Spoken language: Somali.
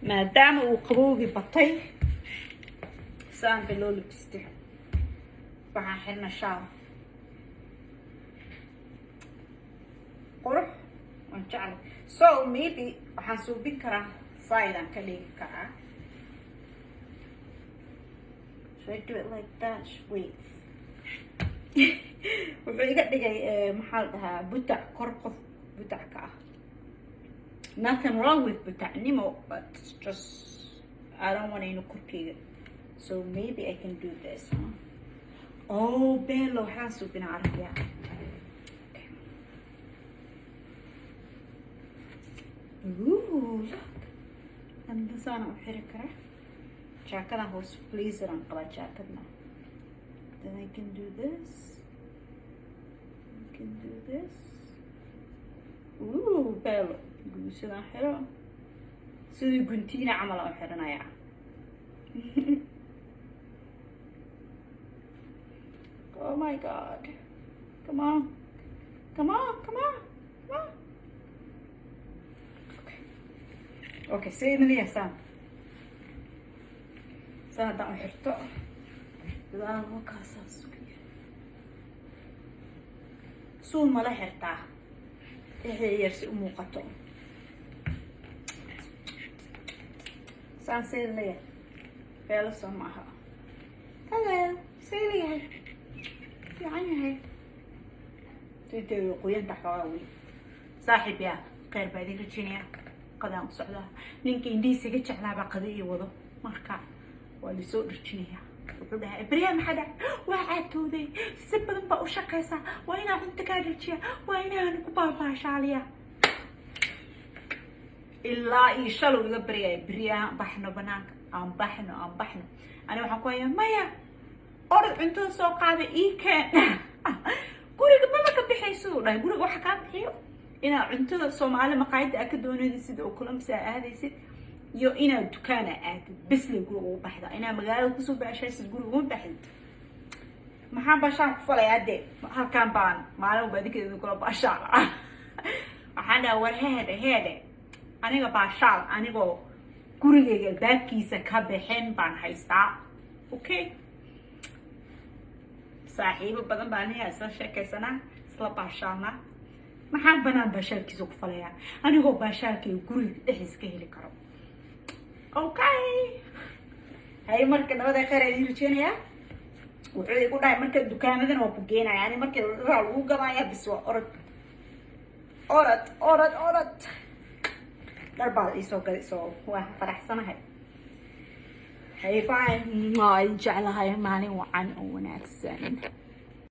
Maadaama uu qabowgii batay, saan bay loo labistay. Waxaan xirna shaal qurux, waan jeclay. So maybe waxaan suubin karaa, side ka dhigi karaa. Should I do it like that? Wait, wuxuu iga dhigay, maxaa la dhahaa, butac kor, qof butac ka ah. Nothing wrong with butacnimo, but just I don't want inuu korkeyga. So maybe I can do this, huh? Oh, bello, waxaan suubinaa aragyaa. Okay. Ooh, look. And saana u xiri karaa jaakadan hoos, blazer aan qabaa jaakadna. Then I can do this, I can do this. Ooh, bello, guusadaan xiro, sidii guntiina camal aan u xiranayaa. Oh my God, come on, come on, come on, come on. Okay, okay, see madiya saan saan haddaan u xirto gadaal, wakaasaa sugaya. Suun mala xirtaa dhexda yar si u muuqato. Saan see leeyahay, beelo soo maaha? Hello, see leeyahay, fiican yahay. Intay qoyanta xoogaa weli. Saaxiib yaa, kheyr baa idin rajinaya. Qadaan u socdaa. Ninka indhihiisa iga jeclaabaa qada ii wado, marka waa lisoo dharjinayaa. Wuxuu dhahay, "Baryaa maxaa dhac? Waa caatowday, si badan baa u shaqaysaa, waa inaan cunto kaa dharjiya, waa inaan ku baalbaashaaliya." Ilaa iyo shalow iga baryaya, "Beri aan baxno banaanka, aan baxno, aan baxno." Ani waxaan ku hayaa, "Maya, orod cuntada soo qaada, ii keen." "Guriga maba ka bixayso," uu dhahay. "Guriga waxa kaa bixiyo inaad cuntada Soomaali maqaayadda aad ka doonaysid, sida oo Columbus aa aadaysid, iyo inaad dukaana aadid bisley. Guriga ugu baxda inaad magaalada kusoo baashaysid, guriga uma baxdid. Maxaan baashaan ku falayaa dee? Halkaan baan maalin walba adinka idinkula baashaala." Waxaan dhaha, "War heedhe, heedhe, aniga baashaal anigoo gurigayga albaabkiisa ka bixin baan haystaa." Okay, saaxiibo badan baan leeyahay, isla sheekaysanaa, isla baashaalnaa. Maxaan banaan baashaalkiisa ku falayaa anigoo baashaalkayga guriga dhexdiisa ka heli karo? Okay, hay, marka nabada, khayr aan idin rajeynayaa. Wuxuu igu dhahay, "Marka dukaamadana waa ku geenaya." Ani markii raa lagu gadaya bis, waa orod, orod, orod, orod. Dhar baa iisoo gaday, soo waa faraxsanahay. Hay, bye, waa idin jeclahay. Maalin wacan oo wanaagsan.